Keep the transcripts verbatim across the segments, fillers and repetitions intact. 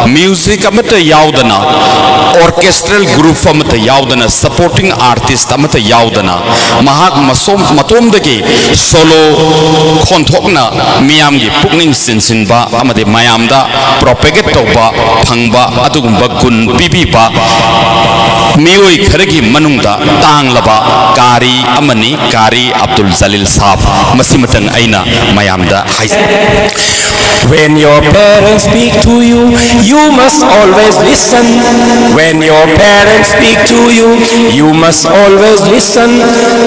Music ꯑꯃꯠꯇ ꯌꯥꯎꯗꯅ, ꯑꯣꯔꯀꯦꯁꯇ꯭ꯔꯦꯜ group ꯑꯃꯠꯇ ꯌꯥꯎꯗꯅ, ꯁꯄꯣꯔꯇꯤꯡ ꯑꯥꯔꯇꯤꯁ ꯑꯃꯠꯇ ꯌꯥꯎꯗꯅ, ꯃꯍꯥꯛ ꯃꯁꯣꯝ ꯃꯇꯣꯝꯗꯒꯤ ꯁꯣꯂꯣ ꯈꯣꯟꯊꯣꯛꯅ ꯃꯤꯌꯥꯝꯒꯤ ꯄꯨꯛꯅꯤꯡ ꯆꯤꯡꯁꯤꯟꯕ ꯑꯃꯗꯤ ꯃꯌꯥꯝꯗ ꯄ꯭ꯔꯣꯄꯦꯒꯦꯠ ꯇꯧꯕ ꯐꯪꯕ ꯑꯗꯨꯒꯨꯝꯕ ꯒꯨꯟ ꯄꯤꯕꯤꯕ ꯃꯤꯑꯣꯏ ꯈꯔꯒꯤ ꯃꯅꯨꯡꯗ ꯇꯥꯡꯂꯕ ꯀꯥꯔꯤ ꯑꯃꯅꯤ, ꯀꯥꯔꯤ ꯑꯕꯗꯨꯜ ꯖꯂꯤꯜ ꯁꯥꯕ꯫ ꯃꯁꯤꯃꯇꯪ ꯑꯩꯅ ꯃꯌꯥꯝꯗ ꯍꯥꯏꯖꯩ꯫ When your parents speak to you, you must always listen. When your parents speak to you, you must always listen.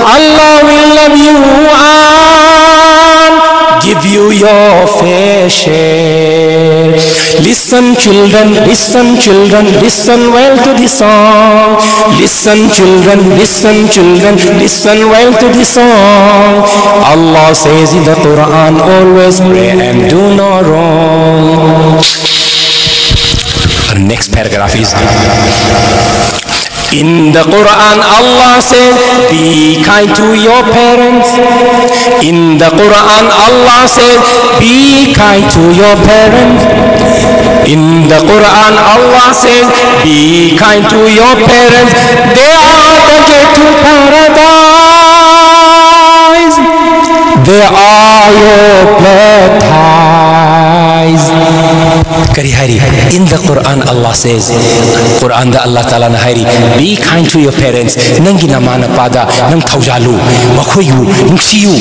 Allah will love you and give you your fair share. Listen, children, listen, children, listen well to the song. Listen, children, listen, children, listen well to the song. Allah says in the Quran, always pray and do no wrong. Our next paragraph is, in the Quran, Allah says, be kind to your parents. In the Quran, Allah says, be kind to your parents. In the Quran, Allah says, be kind to your parents. They are the gate to paradise. They are your blood ties. ꯀꯔꯤ ꯍꯥꯏꯔꯤ? In the Quran, Allah says, ꯀꯨꯔꯥꯟꯗ ꯑꯜꯂꯥꯍ ꯇꯥꯂꯥꯅ ꯍꯥꯏꯔꯤ, be kind to your parents. ꯅꯪꯒꯤ ꯅꯃꯥ ꯅꯄꯥꯗ ꯅꯪ ꯊꯧꯖꯥꯜꯂꯨ, ꯃꯈꯣꯏꯕꯨ ꯅꯨꯡꯁꯤꯌꯨ,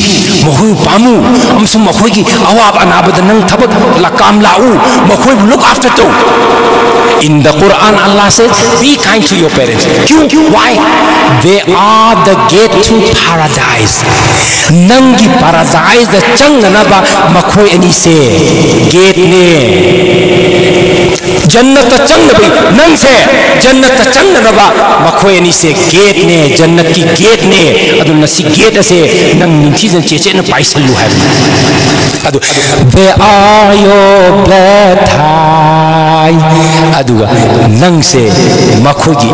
ꯃꯈꯣꯏꯕꯨ ꯄꯥꯝꯃꯨ, ꯑꯃꯁꯨꯡ ꯃꯈꯣꯏꯒꯤ ꯑꯋꯥꯕ ꯑꯅꯥꯕꯗ ꯅꯪ ꯊꯕꯛ ꯂꯥꯛꯀꯥꯝ ꯂꯥꯛꯎ, ꯃꯈꯣꯏꯕꯨ look after ꯇꯧ꯫ In the Quran, Allah says, be kind to your parents. ꯀ꯭ꯌꯨ? Why? They are the gate to paradise. ꯅꯪꯒꯤ ꯄꯥꯔꯥꯗꯥꯏꯁꯇ ꯆꯪꯅꯅꯕ ꯃꯈꯣꯏ ꯑꯅꯤꯁꯦ ꯒꯦꯠꯅꯦ꯫ ꯖꯟꯅꯠꯇ ꯆꯪꯅꯕ, ꯅꯪꯁꯦ ꯖꯟꯅꯠꯇ ꯆꯪꯅꯅꯕ ꯃꯈꯣꯏ ꯑꯅꯤꯁꯦ ꯒꯦꯠꯅꯦ, ꯖꯟꯅꯠꯀꯤ ꯒꯦꯠꯅꯦ꯫ ꯑꯗꯨꯅ ꯁꯤ ꯒꯦꯠ ꯑꯁꯦ ꯅꯪ ꯅꯤꯡꯊꯤꯖꯅ ꯆꯦꯠꯆꯦꯠꯅ ꯄꯥꯏꯁꯜꯂꯨ ꯍꯥꯏꯕꯅꯤ꯫ ꯑꯗꯨ, they are your blood tie. ꯑꯗꯨꯒ ꯅꯪꯁꯦ ꯃꯈꯣꯏꯒꯤ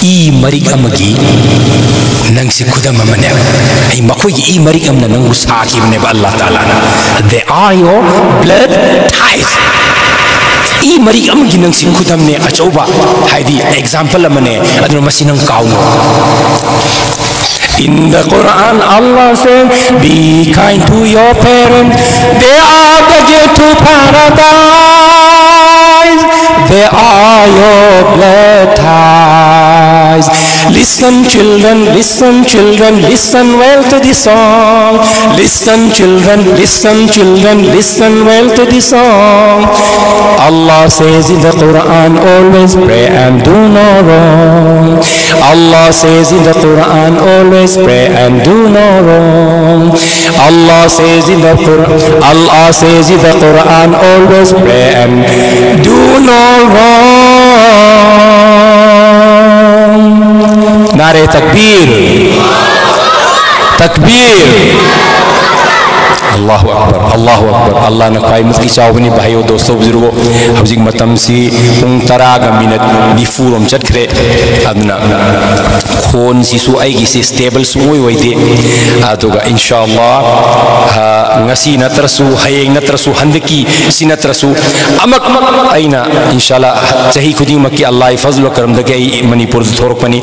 ꯏ ꯃꯔꯤꯛ ꯑꯃꯒꯤ ꯅꯪꯁꯤ ꯈꯨꯗꯝ ꯑꯃꯅꯦꯕ꯫ ꯑꯩ ꯃꯈꯣꯏꯒꯤ ꯏ ꯃꯔꯤꯛ ꯑꯃꯅ ꯅꯪꯕꯨ ꯁꯥꯈꯤꯕꯅꯦꯕ ꯑꯜꯂꯥꯍ ꯇꯥꯂꯥꯅ꯫ They are your blood ties. E ꯃꯔꯤꯛ ꯑꯃꯒꯤ ꯅꯪꯁꯤ ꯈꯨꯗꯝꯅꯦ, ꯑꯆꯧꯕ, ꯍꯥꯏꯗꯤ example ꯑꯃꯅꯦ꯫ ꯑꯗꯨꯅ ꯃꯁꯤ ꯅꯪ ꯀꯥꯎꯅꯣ꯫ In the Quran, Allah says, "Be kind to your parents. They are the gate to paradise. They are your blood ties." Listen, children, listen, children, listen well to the song. Listen, children, listen, children, listen well to the song. Allah says in the Quran, "Always pray and do no wrong." Allah says in the Quran, "Always pray and do no wrong." Allah says in the Quran, Allah says in the Quran, "Always pray and do no wrong." Nare takbir. Takbir. Allahu Akbar, Allahu Akbar. ꯑꯜꯂꯥꯍꯅ ꯈ꯭ꯋꯥꯏꯃꯨꯛꯀꯤ ꯆꯥꯎꯕꯅꯤ꯫ ꯚꯥꯏꯌꯣ, ꯗꯣꯁꯇꯣ, ꯕꯨꯖꯨꯔꯒꯣ, ꯍꯧꯖꯤꯛ ꯃꯇꯝꯁꯤ ꯄꯨꯡ ꯇꯔꯥꯒ minute ꯅꯤꯐꯨꯔꯣꯝ ꯆꯠꯈ꯭ꯔꯦ꯫ ꯑꯗꯨꯅ ꯈꯣꯟꯁꯤꯁꯨ ꯑꯩꯒꯤꯁꯤ stable ꯁꯨꯡꯑꯣꯏ ꯑꯣꯏꯗꯦ꯫ ꯑꯗꯨꯒ ꯏꯟꯁꯥ ꯑꯜꯂꯥ, ꯑ, ꯉꯁꯤ ꯅꯠꯇ꯭ꯔꯁꯨ, ꯍꯌꯦꯡ ꯅꯠꯇ꯭ꯔꯁꯨ, ꯍꯟꯗꯛꯀꯤ ꯁꯤ ꯅꯠꯇ꯭ꯔꯁꯨ, ꯑꯃꯛ ꯑꯩꯅ ꯏꯟꯁꯥ ꯑꯜꯂꯥ ꯆꯍꯤ ꯈꯨꯗꯤꯡꯃꯛꯀꯤ ꯑꯜꯂꯥꯍꯒꯤ ꯐꯖꯜ ꯀꯔꯝꯗꯒꯤ ꯑꯩ ꯃꯅꯤꯄꯨꯔꯗ ꯊꯣꯔꯛꯄꯅꯤ꯫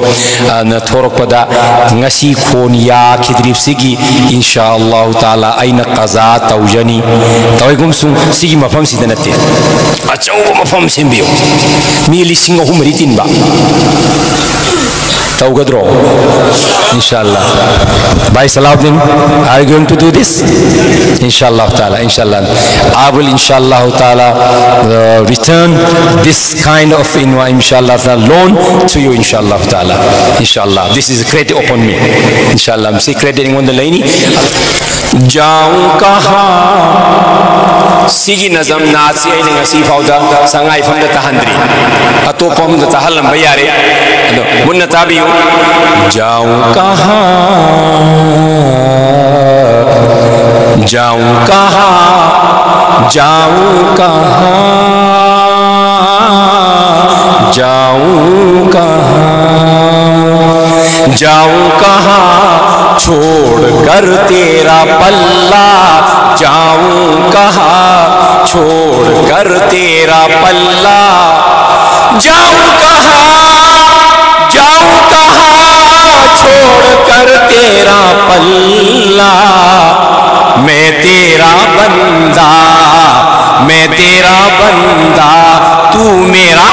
ꯑꯗꯨꯅ ꯊꯣꯔꯛꯄꯗ ꯉꯁꯤ ꯈꯣꯟ ꯌꯥꯈꯤꯗ꯭ꯔꯤꯕꯁꯤꯒꯤ ꯏꯟꯁꯥ ꯑꯜꯂꯥꯍꯨ ꯇꯥꯂꯥ ꯑꯩꯅ ꯀꯖꯥ ꯇꯧꯖꯅꯤ꯫ ꯇꯧꯏꯒꯨꯝꯁꯨꯡ ꯁꯤꯒꯤ ꯃꯐꯝꯁꯤꯗ ꯅꯠꯇꯦ, ꯑꯆꯧꯕ ꯃꯐꯝ ꯁꯦꯝꯕꯤꯌꯨ, ꯃꯤ ꯂꯤꯁꯤꯡ ꯑꯍꯨꯝ ꯃꯔꯤ ꯇꯤꯟꯕ꯫ ꯇꯧꯒꯗ꯭ꯔꯣ? ꯏꯟꯁꯥ ꯑꯜꯂꯥ꯫ Bhai Salahuddin, are you going to do this? Inshallah ta'ala, inshallah. I will, inshallah ta'ala, uh, return this kind of, in, inshallah ta'ala, loan to you, inshallah ta'ala. Inshallah. This is credit upon me. Inshallah. ꯁꯤ credit ꯑꯩꯉꯣꯟꯗ ꯂꯩꯅꯤ꯫ ꯖꯥꯎ ꯀꯍꯥ꯫ ꯁꯤꯒꯤ ꯅꯖꯝ ꯅꯥꯠꯁꯤ ꯑꯩꯅ ꯉꯁꯤ ꯐꯥꯎꯗ ꯁꯉꯥꯏꯐꯝꯗ ꯇꯥꯍꯟꯗ꯭ꯔꯤ꯫ ꯑꯇꯣꯞꯄ ꯑꯃꯗ ꯇꯥꯍꯜꯂꯝꯕ ꯌꯥꯔꯦ꯫ ꯑꯗꯣ ꯃꯨꯟꯅ ꯇꯥꯕꯤꯌꯨ꯫ ꯖꯥꯎ ꯀꯍꯥ, ꯖꯥꯎ ꯀꯍꯥ, ꯖꯥꯎ ꯀꯍꯥ, ꯖꯥꯎ ꯀꯍꯥ꯫ जाऊं कहां छोड़कर तेरा पल्ला, जाऊं कहां छोड़कर तेरा पल्ला, जाऊं कहां, जाऊं कहां छोड़कर तेरा पल्ला। मैं तेरा बंदा, मैं तेरा बंदा, तू मेरा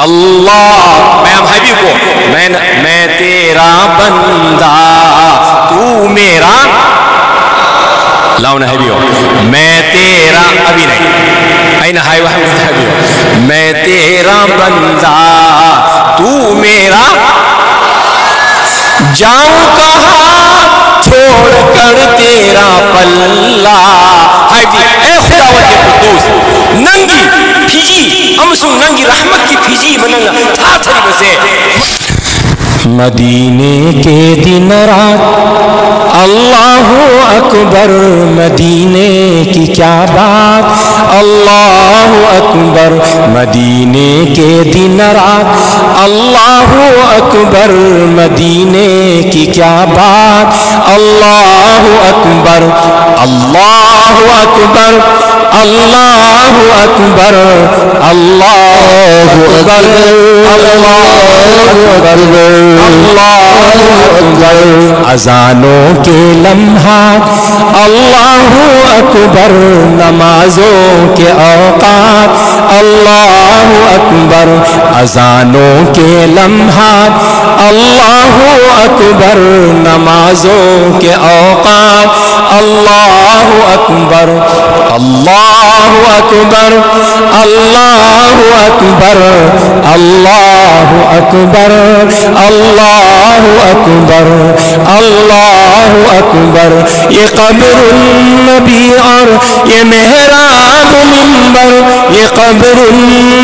अल्लाह। मैं हम हाई भी को, मैं, मैं तेरा बंदा, तू मेरा, लाओ ना, हाई भी हो, मैं तेरा, अभी नहीं, आई ना, हाई, हाई भी हो, मैं तेरा बंदा, तू मेरा, जाऊं कहां छोड़कर तेरा पल्ला। ꯍꯥꯏꯕꯗꯤ, ꯑꯦ ꯈꯨꯗꯥꯋꯟꯗ ꯀꯨꯗꯨꯁ, ꯅꯪꯒꯤ ꯐꯤꯖꯤ ꯑꯃꯁꯨꯡ ꯅꯪꯒꯤ ꯔꯍꯃꯠꯀꯤ ꯐꯤꯖꯤ ꯑꯃ ꯅꯪꯅ ꯊꯥꯊꯔꯤꯕꯁꯦ꯫ मदीने के दिन रात, अल्लाह अकबर, मदीने की क्या बात, अल्लाह अकबर, मदीने के दिन रात, अल्लाह अकबर, मदीने की क्या बात, अल्लाह अकबर, अल्लाह अकबर, अल्लाह अकबर, अल्लाह अकबर, अल्लाह अकबर, अल्लाह अकबर। अजानों के लम्हात, अल्लाह अकबर, नमाजों के औकात, अल्लाह अकबर। अजानों के लम्हात, अल्लाह अकबर, नमाजों के औकात, अल्लाह अकबर, अल्लाह अकबर, अल्लाह अकबर, अल्लाह अकबर, अल्लाह अकबर, अल्लाह अकबर। ये कब्र नबी और ये मेहराब मिंबर, ये कब्र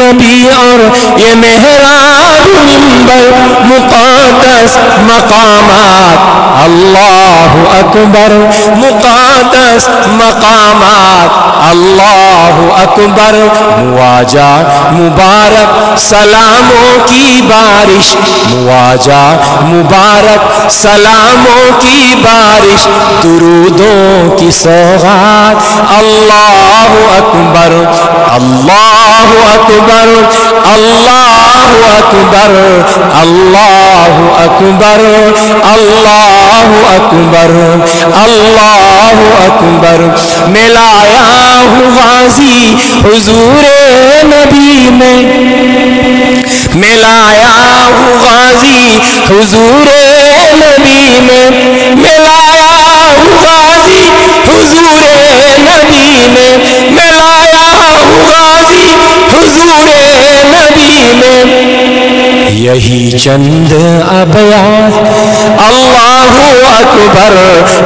नबी और ये मेहराब मिंबर, मुकद्दस मकामात, अल्लाह अकबर, मुकद्दस मकामात, अल्लाहु अकबर, मुआजा मुबारक, सलामों की बारिश, मुआजा मुबारक, सलामों की बारिश, दुरूदों की सौगात। अल्लाहु अकबर, अल्लाहु अकबर, अल्लाहु अकबर, अल्लाहु अकबर, अल्लाहु अकबर, अल्लाहु अकबर। मैं लाया हूँ गाजी हुजूर नबी में, मैं लाया हूँ गाजी हुजूर नबी में, मैं लाया हूँ गाजी हुजूर नबी में, मैं लाया हूँ गाजी हुजूर नबी में। यही चंद अबयात, अल्लाहु अकबर,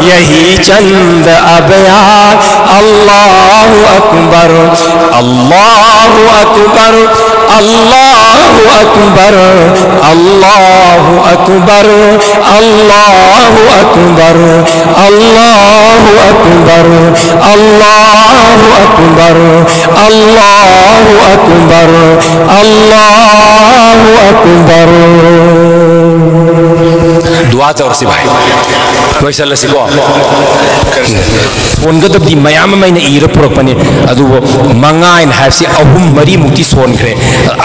यही चंद अबयात, अल्लाहु अकबर, अल्लाहु अकबर, अल्लाहु अकबर, अल्लाहु अकबर, अल्लाहु अकबर, अल्लाहु अकबर, अल्लाहु अकबर, अल्लाहु अकबर, अल्लाहु अकबर। दुआ तौर से भाई, वैसा लसी को। ꯁꯣꯟꯒꯗꯕꯗꯤ ꯃꯌꯥꯝ ꯑꯃ ꯑꯩꯅ ꯏꯔ ꯄꯨꯔꯛꯄꯅꯤ, ꯑꯗꯨꯕꯨ ꯃꯉꯥ ꯍꯥꯏꯅ ꯍꯥꯏꯕꯁꯤ ꯑꯍꯨꯝ ꯃꯔꯤꯃꯨꯛꯇꯤ ꯁꯣꯟꯈ꯭ꯔꯦ,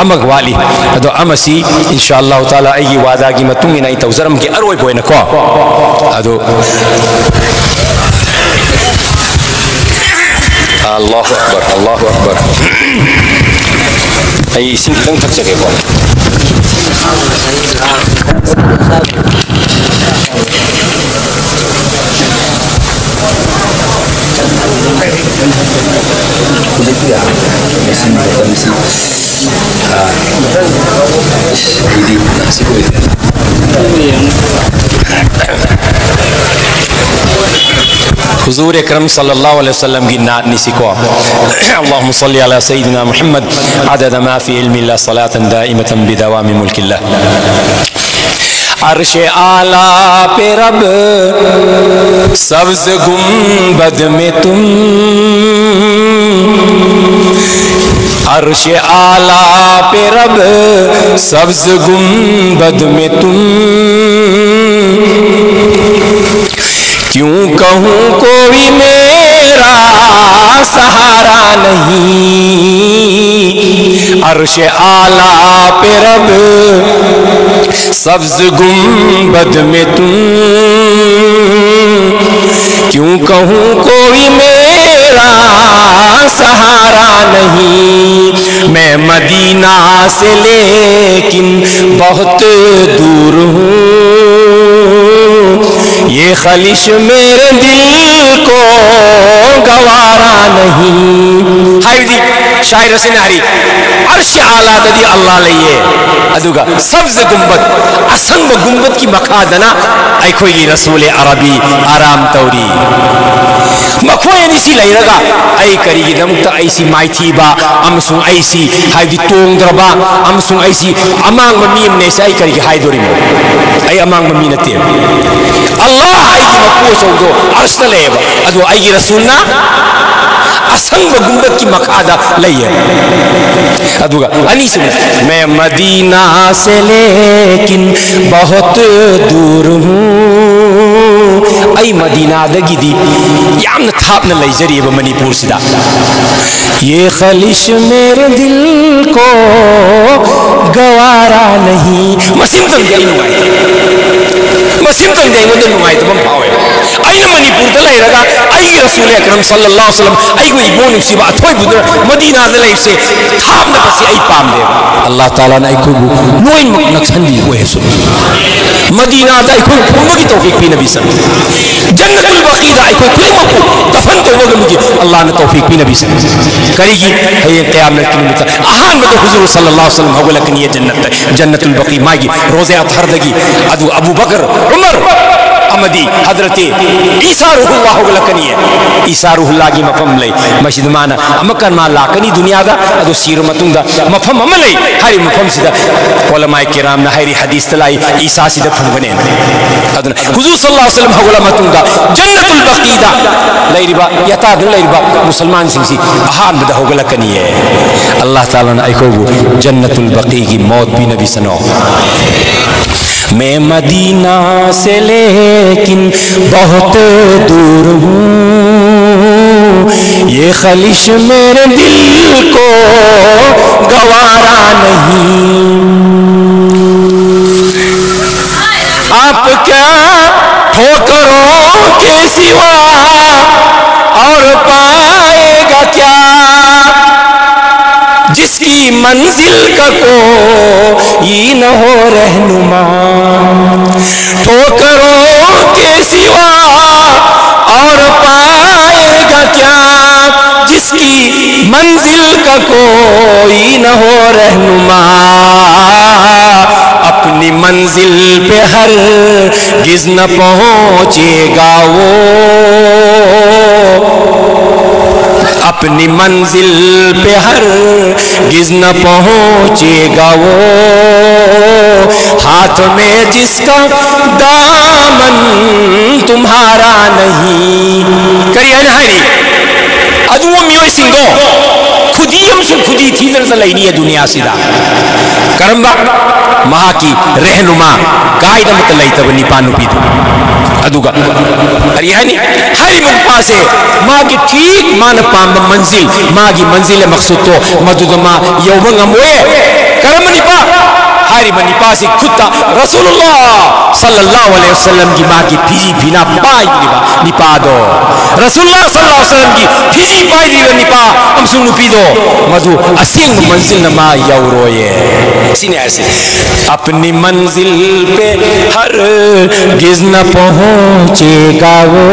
ꯑꯃꯒ ꯋꯥꯠꯂꯤ꯫ ꯑꯗꯣ ꯑꯃꯁꯤ ꯏꯟꯁꯥ ꯑꯜꯂꯥꯍꯨ ꯇꯥꯂꯥ ꯑꯩꯒꯤ ꯋꯥꯗꯥꯒꯤ ꯃꯇꯨꯡ ꯏꯟꯅ ꯑꯩ ꯇꯧꯖꯔꯝꯒꯦ ꯑꯔꯣꯏꯕ ꯑꯣꯏꯅꯀꯣ꯫ ꯑꯗꯣ ꯑꯜꯂꯥꯍꯨ ꯑꯛꯕꯔ, ꯑꯜꯂꯥꯍꯨ ꯑꯛꯕꯔ꯫ ꯑꯩ ꯏꯁꯤꯡ ꯈꯤꯇꯪ ꯊꯛꯆꯒꯦꯀꯣ꯫ ꯍꯨꯖꯨꯔ ꯑꯦꯀ꯭ꯔꯝ ꯁꯜꯂꯜꯂꯥꯍꯨ ꯑꯂꯩꯍꯤ ꯋꯁꯜꯂꯝꯒꯤ ꯅꯥꯠꯅꯤ ꯁꯤꯀꯣ꯫ اللهم صل على سيدنا محمد عدد ما في علم الله، صلاة دائمة بدوام ملك الله. عرش اعلیٰ پہ رب، سبز گنبد میں تم، عرش اعلیٰ پہ رب، سبز گنبد میں تم، کیوں کہوں کوئی میرا سہارا نہیں۔ عرش اعلیٰ پہ رب، سبز گنبد میں تم، کیوں کہوں کوئی میرا سہارا نہیں۔ میں مدینہ سے لیکن بہت دور ہوں، یہ خلش میرے دل کو گوارا نہیں۔ ꯍꯥꯏꯕꯗꯤ ꯁꯥꯏꯔꯁꯤꯅ ꯍꯥꯏꯔꯤ, ꯑꯔꯁ ꯑꯥꯂꯥꯗꯗꯤ ꯑꯜꯂꯥ ꯂꯩꯌꯦ, ꯑꯗꯨꯒ ꯁꯕꯖ ꯒꯨꯝꯕꯠ, ꯑꯁꯪꯕ ꯒꯨꯝꯕꯠꯀꯤ ꯃꯈꯥꯗꯅ ꯑꯩꯈꯣꯏꯒꯤ ꯔꯁꯨꯂꯦ ꯑꯔꯕꯤ ꯑꯥꯔꯥꯝ ꯇꯧꯔꯤ꯫ ꯃꯈꯣꯏ ꯑꯅꯤꯁꯤ ꯂꯩꯔꯒ ꯑꯩ ꯀꯔꯤꯒꯤꯗꯃꯛꯇ ꯑꯩꯁꯤ ꯃꯥꯏꯊꯤꯕ ꯑꯃꯁꯨꯡ ꯑꯩꯁꯤ, ꯍꯥꯏꯕꯗꯤ ꯇꯣꯡꯗ꯭ꯔꯕ ꯑꯃꯁꯨꯡ ꯑꯩꯁꯤ ꯑꯃꯥꯡꯕ ꯃꯤ ꯑꯃꯅꯦ ꯁꯤ ꯑꯩ ꯀꯔꯤꯒꯤ ꯍꯥꯏꯗꯣꯔꯤꯅꯣ? ꯑꯩ ꯑꯃꯥꯡꯕ ꯃꯤ ꯅꯠꯇꯦ꯫ ꯑꯜꯂꯥꯍ ꯑꯩꯒꯤ ꯃꯄꯨ ꯑꯆꯧꯕꯗꯣ ꯑꯔꯁꯇ ꯂꯩꯌꯦꯕ, ꯑꯗꯨꯒ ꯑꯩꯒꯤ ꯔꯁꯨꯜꯅ ꯑꯁꯪꯕ ꯒꯨꯝꯕꯠꯀꯤ ꯃꯈꯥꯗ ꯂꯩꯌꯦꯕ꯫ ꯑꯗꯨꯒ ꯑꯅꯤꯁꯨꯕ, मैं मदीना से लेकिन बहुत दूर हूँ, ꯑꯩ ꯃꯗꯤꯅꯥꯗꯒꯤꯗꯤ ꯌꯥꯝꯅ ꯊꯥꯞꯅ ꯂꯩꯖꯔꯤꯕ ꯃꯅꯤꯄꯨꯔꯁꯤꯗ꯫ ये खलिश मेरे दिल को गवारा नहीं, ꯃꯁꯤꯝꯇꯪꯗꯤ ꯑꯩ ꯅꯨꯡꯉꯥꯏꯇꯦ꯫ ꯃꯁꯤꯝꯇꯪꯗꯤ ꯑꯩꯉꯣꯟꯗ ꯅꯨꯡꯉꯥꯏꯇꯕ ꯑꯃ ꯐꯥꯎꯋꯦ꯫ ꯑꯩꯅ ꯃꯅꯤꯄꯨꯔꯗ ꯂꯩꯔꯒ ꯑꯩꯒꯤ ꯔꯁꯨꯜ ꯑꯀꯔꯝ ꯁꯜꯂꯜꯂꯥꯍꯨ ꯑꯂꯩꯍꯤ ꯋꯁꯜꯂꯝ, ꯑꯩꯒꯤ ꯏꯕꯨꯡ ꯅꯨꯡꯁꯤꯕ ꯑꯊꯣꯏꯕꯗꯨꯅ ꯃꯗꯤꯅꯥꯗ ꯂꯩꯕꯁꯦ ꯊꯥꯞꯅꯕꯁꯦ ꯑꯩ ꯄꯥꯝꯗꯦꯕ꯫ ꯑꯜꯂꯥꯍ ꯇꯥꯂꯥꯅ ꯑꯩꯈꯣꯏꯕꯨ ꯂꯣꯏꯅꯃꯛ ꯅꯛꯁꯟꯕꯤꯕ ꯑꯣꯏꯔꯁꯨ, ꯃꯗꯤꯅꯥꯗ ꯑꯩꯈꯣꯏ ꯐꯨꯝꯕꯒꯤ ꯇꯧꯐꯤꯛ ꯄꯤꯅꯕꯤꯁꯅꯨ꯫ ꯖꯟꯅꯇꯨꯜ ꯕꯀꯤꯗ ꯑꯩꯈꯣꯏ ꯈꯨꯗꯤꯡꯃꯛꯄꯨ ꯗꯐꯟ ꯇꯧꯕ ꯉꯝꯕꯒꯤ ꯑꯜꯂꯥꯍꯅ ꯇꯧꯐꯤꯛ ꯄꯤꯅꯕꯤꯁꯅꯨ꯫ ꯀꯔꯤꯒꯤ? ꯍꯌꯦꯡ ꯀꯌꯥꯃꯠꯀꯤ ꯅꯨꯃꯤꯠꯇ ꯑꯍꯥꯟꯕꯗ ꯍꯨꯖꯨꯔ ꯁꯜꯂꯜꯂꯥꯍꯨ ꯑꯂꯩꯍꯤ ꯋꯁꯜꯂꯝ ꯍꯧꯒꯠꯂꯛꯀꯅꯤꯌꯦ ꯖꯟꯅꯠꯇ, ꯖꯟꯅꯇꯨꯜ ꯕꯀꯤ, ꯃꯥꯒꯤ ꯔꯣꯖꯦ ꯑꯊꯍꯔꯗꯒꯤ꯫ ꯑꯗꯨ ꯑꯕꯨ ꯕꯀꯔ, ꯎꯃꯔ, ꯑꯃꯗꯤ ꯍꯗ꯭ꯔꯇꯦ ꯏꯁꯥ ꯔꯨꯍꯨꯜꯂꯥ ꯍꯧꯒꯠꯂꯛꯀꯅꯤꯌꯦ꯫ ꯏꯁꯥ ꯔꯨꯍꯨꯜꯂꯥꯒꯤ ꯃꯐꯝ ꯂꯩ꯫ ꯃꯁꯤꯗ ꯃꯥꯅ ꯑꯃꯨꯛꯀ ꯃꯥ ꯂꯥꯛꯀꯅꯤ ꯗꯨꯅꯤꯌꯥꯗ, ꯑꯗꯨ ꯁꯤꯔꯕ ꯃꯇꯨꯡꯗ ꯃꯐꯝ ꯑꯃ ꯂꯩ꯫ ꯍꯥꯏꯔꯤꯕ ꯃꯐꯝꯁꯤꯗ ꯎꯂꯃꯥꯏ ꯀꯤꯔꯥꯝꯅ ꯍꯥꯏꯔꯤ, ꯍꯗꯤꯁꯇ ꯂꯥꯛꯏ, ꯏꯁꯥꯁꯤꯗ ꯐꯨꯝꯒꯅꯦꯅ꯫ ꯑꯗꯨꯅ ꯍꯨꯖꯨꯔ ꯁꯜꯂꯜꯂꯥꯍꯨ ꯑꯂꯩꯍꯤ ꯋꯥꯁꯜꯂꯝ ꯍꯧꯒꯠꯂ ꯃꯇꯨꯡꯗ ꯖꯟꯅꯇꯨꯜ ꯕꯀꯤꯗ ꯂꯩꯔꯤꯕ, ꯌꯇꯥꯗꯨꯅ ꯂꯩꯔꯤꯕ ꯃꯨꯁꯜꯃꯥꯟꯁꯤꯡꯁꯤ ꯑꯍꯥꯟꯕꯗ ꯍꯧꯒꯠꯂꯛꯀꯅꯤꯌꯦ꯫ ꯑꯜꯂꯥꯍ ꯇꯥꯂꯥꯅ ꯑꯩꯈꯣꯏꯕꯨ ꯖꯟꯅꯇꯨꯜ ꯕꯀꯤꯒꯤ ꯃꯧꯠ ꯄꯤꯅꯕꯤꯁꯅꯣ꯫ मैं मदीना से लेकिन बहुत दूर हूँ, ये खलिश मेरे दिल को गवारा नहीं। आप क्या ठोकरों के सिवा और पाएगा क्या, जिसकी मंजिल का कोई न हो रहनुमा। ठोकरों के सिवा और पाएगा क्या, जिसकी मंजिल का कोई न हो रहनुमा। अपनी मंजिल पे हरगिज न पहुंचेगा वो, अपनी मंजिल पे हरगिज न पहुंचेगा वो, हाथ में जिसका दामन तुम्हारा नहीं। ꯀꯔꯤ ꯍꯥꯏꯅ ꯍꯥꯏꯔꯤ? ꯑꯗꯨꯒꯨꯝꯕ ꯃꯤꯑꯣꯏꯁꯤꯡꯗꯣ ꯈꯨꯗꯤ ꯑꯃꯁꯨꯡ ꯈꯨꯗꯤ ꯊꯤꯗꯅꯇ ꯂꯩꯅꯤ ꯗꯨꯅꯤꯌꯥꯁꯤꯗ꯫ ꯀꯔꯝꯕ? ꯃꯍꯥꯛꯀꯤ ꯔꯦꯍꯅꯨꯃꯥ, ꯒꯥꯏꯗ ꯑꯃꯠꯇ ꯂꯩꯇꯕ ꯅꯤꯄꯥ ꯅꯨꯄꯤꯗꯨ꯫ ꯑꯗꯨꯒ ꯀꯔꯤ ꯍꯥꯏꯅꯤ? ꯍꯥꯏꯔꯤꯕ ꯅꯨꯄꯥꯁꯦ ꯃꯥꯒꯤ ꯊꯤꯛ ꯃꯥꯅ ꯄꯥꯝꯕ ꯃꯟꯖꯤꯜ, ꯃꯥꯒꯤ ꯃꯟꯖꯤꯜ ꯃꯛꯁꯨꯗꯇꯣ ꯃꯗꯨꯗ ꯃꯥ ꯌꯧꯕ ꯉꯝꯃꯣꯏ꯫ ꯀꯔꯝꯕ ꯅꯤꯄꯥ? ꯍꯥꯏꯔꯤꯕ ꯅꯤꯄꯥꯁꯤ ꯈꯨꯠꯇ ꯔꯁꯨꯂꯨꯜꯂꯥꯍ ꯁꯜꯂꯜꯂꯥꯍꯨ ꯑꯂꯩꯍꯤ ꯋꯥꯁꯜꯂꯝꯒꯤ ꯃꯥꯒꯤ ꯐꯤꯖꯤ ꯐꯤꯅꯥ ꯄꯥꯏꯗ꯭ꯔꯤꯕ ꯅꯤꯄꯥꯗꯣ, ꯔꯁꯨꯂꯨꯜꯂꯥꯍ ꯁꯜꯂꯜꯂꯥꯍꯨ ꯑꯂꯩꯍꯤ ꯋꯥꯁꯜꯂꯝꯒꯤ ꯐꯤꯖꯤ ꯄꯥꯏꯗ꯭ꯔꯤꯕ ꯅꯤꯄꯥ ꯑꯃꯁꯨꯡ ꯅꯨꯄꯤꯗꯣ, ꯃꯗꯨ ꯑꯁꯦꯡꯕ ꯃꯟꯖꯤꯜꯗ ꯃꯥ ꯌꯧꯔꯣꯏꯌꯦ꯫ ꯁꯤꯅꯤ ꯍꯥꯏꯁꯦ꯫ अपनी मंजिल पे हरगिज न पहुंचेगा वो,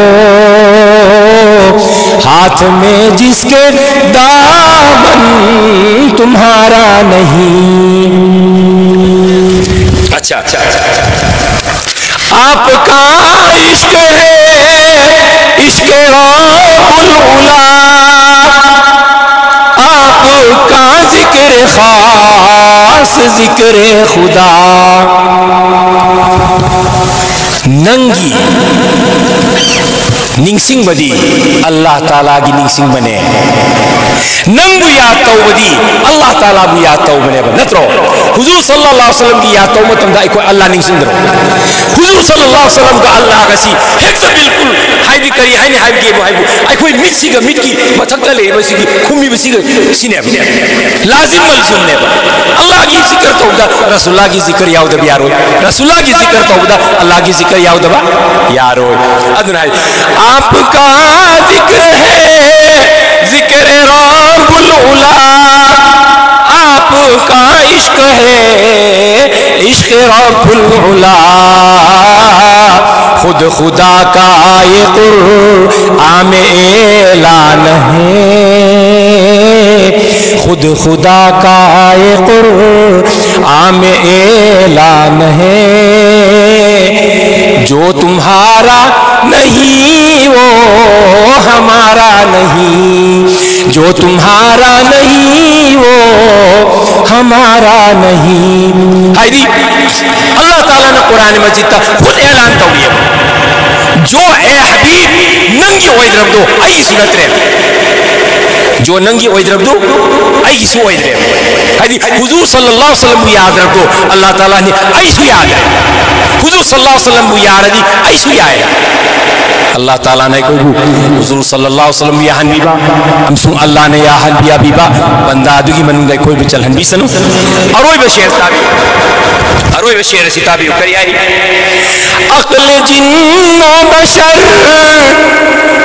हाथ में जिसके दामन तुम्हारा नहीं। अच्छा, अच्छा, अच्छा। आपका عشق رب العلا، آپ کا ذکر خاص، ذکر خدا. ꯅꯪꯒꯤ ꯅꯤꯡꯁꯤꯡꯕꯗꯤ ꯑꯜꯂꯥꯍ ꯇꯥꯂꯥꯒꯤ ꯅꯤꯡꯁꯤꯡꯕꯅꯦ꯫ ꯅꯪꯕꯨ ꯌꯥꯗ ꯇꯧꯕꯗꯤ ꯑꯜꯂꯥꯍ ꯇꯥꯂꯥꯕꯨ ꯌꯥꯗ ꯇꯧꯕꯅꯦꯕ, ꯅꯠꯇ꯭ꯔꯣ? ꯍꯨꯖꯨꯔ ꯁꯜꯂꯜꯂꯥꯍꯨ ꯑꯂꯩꯍꯤ ꯋꯥꯁꯜꯂꯝꯒꯤ ꯌꯥꯗ ꯇꯧꯕ ꯃꯇꯝꯗ ꯑꯩꯈꯣꯏ ꯑꯜꯂꯥꯍ ꯅꯤꯡꯁꯤꯡꯗ꯭ꯔꯣ? ꯍꯨꯖꯨꯔ ꯁꯜꯂꯜꯂꯥꯍꯨ ꯑꯂꯩꯍꯤ ꯋꯥꯁꯜꯂꯝꯒ ꯑꯜꯂꯥꯍꯒꯁꯤ ꯍꯦꯛꯇ ꯕꯤꯜꯀꯨꯜ, ꯍꯥꯏꯗꯤ ꯀꯔꯤ ꯍꯥꯏꯅꯤ ꯍꯥꯏꯕꯒꯦꯕꯨ ꯍꯥꯏꯕꯨ, ꯑꯩꯈꯣꯏ ꯃꯤꯠꯁꯤꯒ ꯃꯤꯠꯀꯤ ꯃꯊꯛꯇ ꯂꯩꯔꯤꯕꯁꯤꯒꯤ ꯈꯨꯝꯃꯤꯕꯁꯤꯒ ꯁꯤꯅꯦꯕ꯫ ꯂꯥꯖꯤꯝ ꯃꯜꯖꯨꯝꯅꯦꯕ꯫ ꯑꯜꯂꯥꯍꯒꯤ ꯖꯤꯀꯔ ꯇꯧꯕꯗ ꯔꯁꯨꯜꯂꯥꯍꯒꯤ ꯖꯤꯀꯔ ꯌꯥꯎꯗꯕ ꯌꯥꯔꯣꯏ꯫ ꯔꯁꯨꯜꯂꯥꯍꯒꯤ ꯖꯤꯀꯔ ꯇꯧꯕꯗ ꯑꯜꯂꯥꯍꯒꯤ ꯖꯤꯀꯔ ꯌꯥꯎꯗꯕ ꯌꯥꯔꯣꯏ꯫ ꯑꯗꯨꯅ ꯍꯥꯏ, آپ کا ذکر ہے، ذکر رب العلا، آپ کا عشق ہے، عشق رب العلا، خود خدا کا یہ قرآن اعلان ہے، خود خدا کا یہ قرآن اعلان ہے، جو تمہارا نہیں وہ ہمارا نہیں، جو تمہارا نہیں وہ ہمارا نہیں. ꯍꯥꯏꯗꯤ ꯑꯜꯂꯥꯍ ꯇꯥꯂꯥꯅ ꯀꯨꯔꯥꯟ ꯃꯖꯤꯗꯇ ꯈꯨꯗ ꯑꯦꯂꯥꯟ ꯇꯧꯔꯤꯑꯕ, ꯖꯣ ꯑꯦ ꯍꯕꯤꯕ, ꯅꯪꯒꯤ ꯑꯣꯏꯗ꯭ꯔꯕꯗꯣ ꯑꯩꯒꯤꯁꯨ ꯅꯠꯇ꯭ꯔꯦ. ꯖꯣ ꯅꯪꯒꯤ ꯑꯣꯏꯗ꯭ꯔꯕꯗꯨ ꯑꯩꯒꯤꯁꯨ ꯑꯣꯏꯗ꯭ꯔꯦ. ꯍꯥꯏꯗꯤ ꯍꯨꯖꯨꯔ ꯁꯜꯂꯜꯂꯥꯍꯨ ꯑꯂꯩꯍꯤ ꯋꯥꯁꯜꯂꯝꯕꯨ ꯌꯥꯗ꯭ꯔꯕꯗꯣ ꯑꯜꯂꯥꯍ ꯇꯥꯂꯥꯅꯤ, ꯑꯩꯁꯨ ꯌꯥꯗ꯭ꯔꯦ. ꯍꯨꯖꯨꯔ ꯁꯜꯂꯜꯂꯥꯍꯨ ꯑꯂꯩꯍꯤ ꯋꯥꯁꯜꯂꯝꯕꯨ ꯌꯥꯔꯗꯤ ꯑꯩꯁꯨ ꯌꯥꯏ. ꯑꯜꯂꯥꯍ ꯇꯥꯂꯥꯅ ꯑꯩꯈꯣꯏꯕꯨ ꯍꯨꯖꯨꯔ ꯁꯜꯂꯜꯂꯥꯍꯨ ꯑꯂꯩꯍꯤ ꯋꯥꯁꯜꯂꯝꯕꯨ ꯌꯥꯍꯟꯕꯤꯕ ꯑꯃꯁꯨꯡ ꯑꯜꯂꯥꯍꯅ ꯌꯥꯍꯟꯕꯤꯕ ꯕꯟꯗꯥ ꯑꯗꯨꯒꯤ ꯃꯅꯨꯡꯗ ꯑꯩꯈꯣꯏꯕꯨ ꯆꯜꯍꯟꯕꯤꯁꯅꯨ. ꯑꯔꯣꯏꯕ ꯁꯦꯔ ꯇꯥꯕꯤꯌꯨ. ꯑꯔꯣꯏꯕ ꯁꯦꯔ ꯑꯁꯤ ꯇꯥꯕꯤꯌꯨ. ꯀꯔꯤ ꯍꯥꯏꯔꯤ? عقل جن و بشر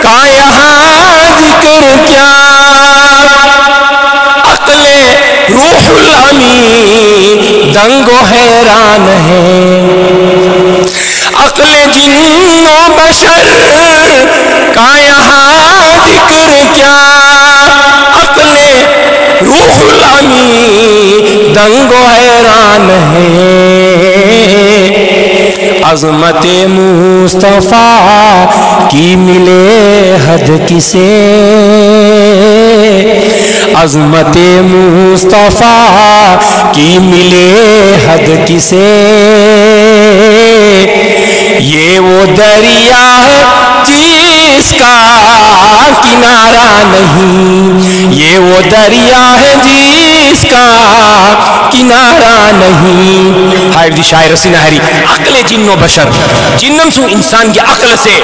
کا یہاں ذکر کیا، عقل روح الامی دنگ و حیران ہے. عقل جن و بشر کا یہاں ذکر کیا، عقل روح الامی دنگ و حیران ہے. عظمت مصطفیٰ کی ملے حد کسے، عظمت مصطفیٰ کی ملے حد کسے، یہ وہ دریا ہے جس کا کنارہ نہیں، یہ وہ دریا ہے جس کا کنارہ نہیں۔ ہائے دی شاعر سنہری، عقل جن و بشر، جنم سو انسان کی عقل سے،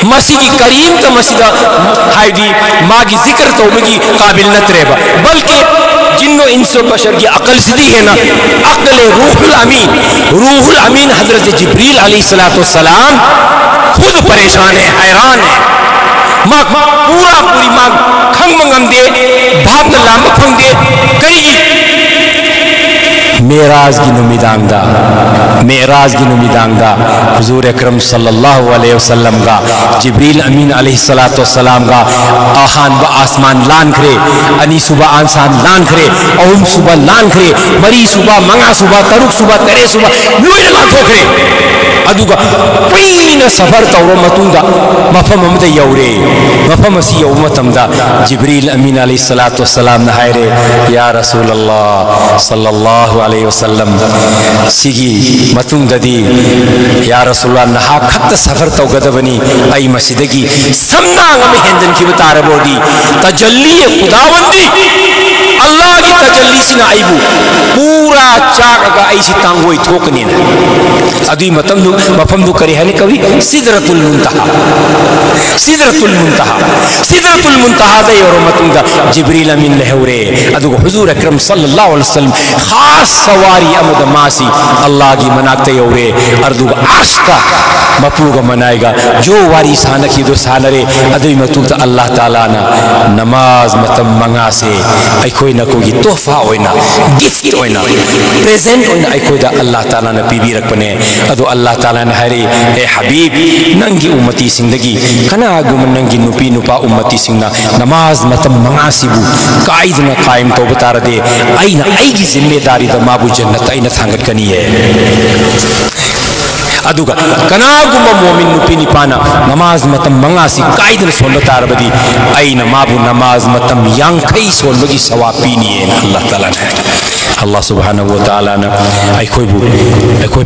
مسیح کی کریم تا مسیح دا، ہائے دی ماں کی ذکر تو مگی قابل نہ ترے با، بلکہ جن و انس و بشر کی عقل سدی ہے نا، عقل روح الامین، روح الامین حضرت جبریل علیہ الصلوۃ والسلام خود پریشان ہے، حیران ہے۔ ماں پورا پوری ماں کھنگ منگم دے، بھاپ نہ لام پھنگ دے، کری گی۔ معراج کی نمیدانگ دا، معراج کی نمیدانگ دا، حضور اکرم صلی اللہ علیہ وسلم گا، جبریل امین علیہ الصلوۃ والسلام گا، آہان با آسمان لان کرے، انی صبح آنسان لان کرے، اوم صبح لان کرے، مری صبح، منگا صبح، ترک صبح، ترے صبح، لوی لان تو کرے۔ ادو گا پین سفر تورو متون گا، مفم ہم دے یورے، مفم اسی یوم تم دا، جبریل امین علیہ الصلوۃ والسلام نہائرے، یا رسول اللہ صلی اللہ علیہ وسلم، سیگی متون ددی، یا رسول اللہ، نہا کھت سفر تو گدبنی، ای مسجدگی، سمنا غم ہندن کی بتار بودی، تجلی خداوندی، اللہ کی تجلی سنا ایبو، پورا چاک اگا ایسی تانگوئی تھوکنی نا۔ ادوی متم دو، مفم دو کرے ہنے کوی، سدرۃ المنتہا۔ سدرۃ المنتہا۔ سدرۃ المنتہا دے اور متم دا جبریل امین لہورے۔ ادو حضور اکرم صلی اللہ علیہ وسلم خاص سواری امد ماسی اللہ کی مناتے اورے۔ اردو عرش کا مپوگ منائے گا۔ جو واری سانکی دو سانرے۔ ادوی متو تا اللہ تعالیٰ نا نماز متم منگا سے۔ ای کوئی نہ کوئی تحفہ ہوئنا، گفٹ ہوئنا، پریزنٹ ہوئنا، ای کوئی دا اللہ تعالیٰ نا پی بی رکھ پنے۔ ادو اللہ تعالیٰ نا ہرے، اے حبیب، ننگی امتی سندگی، کنا گم ننگی نپی نپا امتی سنگنا، نماز متم منگا سی بو، قائد نا قائم تو بتار دے، ای نا ای کی ذمہ داری دا ما بو جنت ای نا تھانگت کنی ہے۔ ꯑꯗꯨꯒ ꯀꯅꯥꯒꯨꯝꯕ ꯃꯣꯃꯤꯟ ꯅꯨꯄꯤ ꯅꯤꯄꯥꯅ ꯅꯃꯥꯖ ꯃꯇꯝ ꯃꯉꯥꯁꯤ ꯀꯥꯏꯗꯅ ꯁꯣꯟꯕ ꯇꯥꯔꯕꯗꯤ, ꯑꯩꯅ ꯃꯥꯕꯨ ꯅꯃꯥꯖ ꯃꯇꯝ ꯌꯥꯡꯈꯩ ꯁꯣꯟꯕꯒꯤ ꯁꯋꯥꯕ ꯄꯤꯅꯤꯅ ꯑꯜꯂꯥꯍ ꯇꯥꯂꯥꯅ ꯍꯥꯏ꯫ ꯑꯜꯂꯥꯍ ꯁꯨꯕꯍꯥꯅꯍꯨ ꯋ ꯇꯥꯂꯥꯅ ꯑꯩꯈꯣꯏꯕꯨ, ꯑꯩꯈꯣꯏ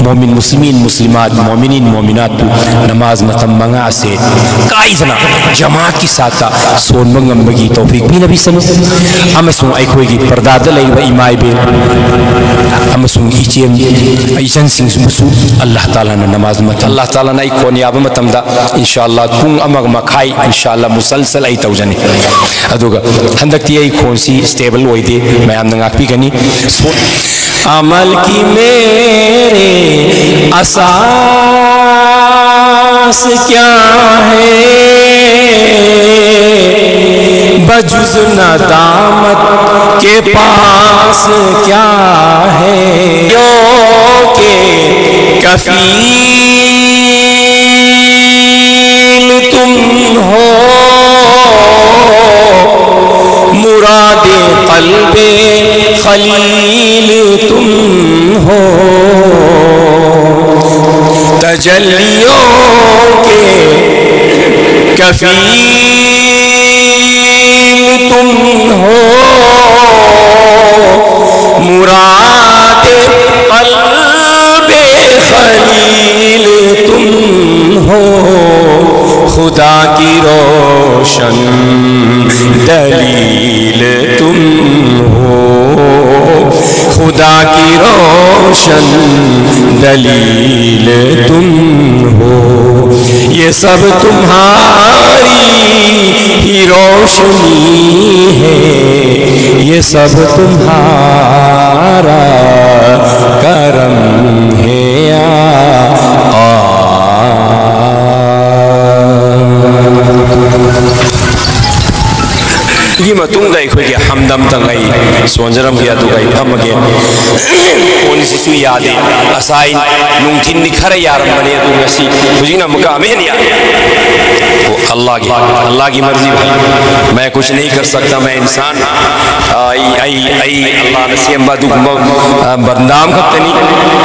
ꯃꯣꯃꯤꯟ ꯃꯨꯁꯂꯤꯃꯤꯟ ꯃꯨꯁꯂꯤꯃꯥꯠ, ꯃꯣꯃꯤꯅꯤꯟ ꯃꯣꯃꯤꯅꯥꯠꯄꯨ ꯅꯃꯥꯖ ꯃꯇꯝ ꯃꯉꯥꯁꯦ ꯀꯥꯏꯗꯅ ꯖꯃꯥꯠꯀꯤ ꯁꯥꯠꯇ ꯁꯣꯟꯕ ꯉꯝꯕꯒꯤ ꯇꯧꯐꯤꯛ ꯄꯤꯅꯕꯤꯁꯅꯨ꯫ ꯑꯃꯁꯨꯡ ꯑꯩꯈꯣꯏꯒꯤ ꯄꯔꯗꯥꯗ ꯂꯩꯔꯤꯕ ꯏꯃꯥ ꯏꯕꯦꯜ ꯑꯃꯁꯨꯡ ꯏꯆꯦꯝ ꯏꯆꯟꯁꯤꯡꯕꯨꯁꯨ ꯑꯜꯂꯥꯍ ꯇꯥꯂꯥꯅ ꯅꯃꯥꯖ ꯃꯇꯝ, ꯑꯜꯂꯥꯍ ꯇꯥꯂꯥꯅ ꯑꯩ ꯈꯣꯟ ꯌꯥꯕ ꯃꯇꯝꯗ ꯏꯟꯁꯥ ꯑꯜꯂꯥꯍ ꯄꯨꯡ ꯑꯃ ꯃꯈꯥꯏ ꯏꯟꯁꯥ ꯑꯜꯂꯥꯍ ꯃꯨꯁꯜꯁꯜ ꯑꯩ ꯇꯧꯖꯅꯤ꯫ ꯑꯗꯨꯒ ꯍꯟꯗꯛꯇꯤ ꯑꯩ ꯈꯣꯟꯁꯤ ꯁ꯭ꯇꯦꯕꯜ ꯑꯣꯏꯗꯦ, ꯃꯌꯥꯝꯅ ꯉꯥꯛꯄꯤꯒꯅꯤ꯫ ꯁꯣ-, عمل کی میرے اساس کیا ہے؟ بجز ندامت کے پاس کیا ہے؟ یو کے کفیل تم ہو، مراد قلب خلیل تم ہو، تجلیوں کے کفیل تم ہو، مراد قلب خلیل تم ہو، خدا کی روشن دلیل تم ہو، خدا کی روشن دلیل تم ہو، یہ سب تمہاری ہی روشنی ہے، یہ سب تمہارا کرم ہے یا ꯒꯤ ꯃꯇꯨꯡꯗ ꯑꯩꯈꯣꯏꯒꯤ ꯍꯝꯗꯝꯇꯪ ꯑꯩ ꯁꯣꯟꯖꯔꯝꯒꯦ, ꯑꯗꯨꯒ ꯑꯩ ꯐꯝꯃꯒꯦ꯫ ꯐꯣꯟꯁꯤꯁꯨ ꯌꯥꯗꯦ꯫ ꯉꯁꯥꯏ ꯅꯨꯡꯊꯤꯟꯗꯤ ꯈꯔ ꯌꯥꯔꯝꯕꯅꯦ, ꯑꯗꯨ ꯉꯁꯤ, ꯍꯧꯖꯤꯛꯅ ꯑꯃꯨꯛꯀ ꯑꯃꯨꯛ ꯍꯦꯟꯅ ꯌꯥꯗꯦ꯫ ꯑꯜꯂꯥꯍꯒꯤ, ꯑꯜꯂꯥꯍꯒꯤ ꯃꯔꯖꯤ ꯚꯥꯏ꯫ ꯃꯩ ꯀꯨꯁ ꯅꯍꯤ ꯀꯔ ꯁꯛꯇꯥ, ꯃꯩ ꯏꯟꯁꯥꯟ, ꯑ, ꯑꯩ, ꯑꯩ, ꯑꯩ ꯑꯜꯂꯥꯍꯅ ꯁꯦꯝꯕ ꯑꯗꯨꯒꯨꯝꯕ, ꯑ, ꯕꯟꯗꯥ ꯑꯃꯈꯛꯇꯅꯤ꯫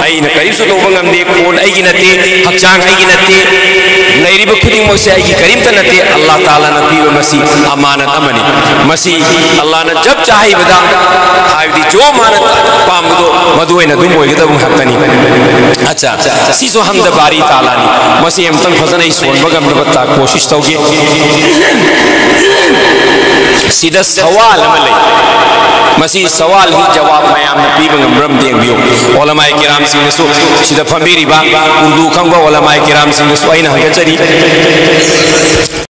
ꯑꯩꯅ ꯀꯔꯤꯝꯁꯨ ꯇꯧꯕ ꯉꯝꯗꯦ꯫ ꯈꯣꯟ ꯑꯩꯒꯤ ꯅꯠꯇꯦ, ꯍꯛꯆꯥꯡ ꯑꯩꯒꯤ ꯅꯠꯇꯦ, ꯂꯩꯔꯤꯕ ꯈꯨꯗꯤꯡꯃꯛꯁꯦ ꯑꯩꯒꯤ ꯀꯔꯤꯝꯇ ꯅꯠꯇꯦ꯫ ꯑꯜꯂꯥꯍ ꯇꯥꯂꯥꯅ ꯄꯤꯕ ꯃꯁꯤ ꯑꯃꯥꯅꯠ ꯑꯃꯅꯤ꯫ ꯃꯁꯤ ꯑꯜꯂꯥꯍꯅ ꯖꯕ ꯆꯥꯍꯤꯕꯗ, ꯍꯥꯏꯕꯗꯤ ꯖꯣ ꯃꯥꯅ ꯄꯥꯝꯕꯗꯣ ꯃꯗꯨ ꯑꯣꯏꯅ ꯑꯗꯨꯝ ꯑꯣꯏꯒꯗꯕ ꯉꯥꯛꯇꯅꯤ꯫ ꯑꯠꯆꯥ, ꯁꯤꯁꯨ ꯍꯝꯗ ꯕꯥꯔꯤ ꯇꯥꯂꯥꯅꯤ꯫ ꯃꯁꯤ ꯑꯃꯨꯛꯇꯪ ꯐꯖꯅ ꯑꯩ ꯁꯣꯟꯕ ꯉꯝꯅꯕ ꯇꯥꯛ ꯀꯣꯁꯤꯁ ꯇꯧꯒꯦ꯫ ꯁꯤꯗ ꯁꯋꯥꯜ ꯑꯃ ꯂꯩ꯫ ꯃꯁꯤ ꯁꯋꯥꯜꯒꯤ ꯖꯋꯥꯕ ꯃꯌꯥꯝꯅ ꯄꯤꯕ ꯉꯝꯕ꯭ꯔꯥ ꯑꯝꯇ ꯌꯦꯡꯕꯤꯌꯨ꯫ ꯑꯣꯂꯃꯥꯏ ꯀꯤꯔꯥꯝꯁꯤꯡꯅꯁꯨ, ꯁꯤꯗ ꯐꯝꯕꯤꯔꯤꯕ ꯎꯔꯗꯨ ꯈꯪꯕ ꯑꯣꯂꯃꯥꯏ ꯀꯤꯔꯥꯝꯁꯤꯡꯗꯁꯨ ꯑꯩꯅ ꯍꯪꯒꯠꯆꯔꯤ꯫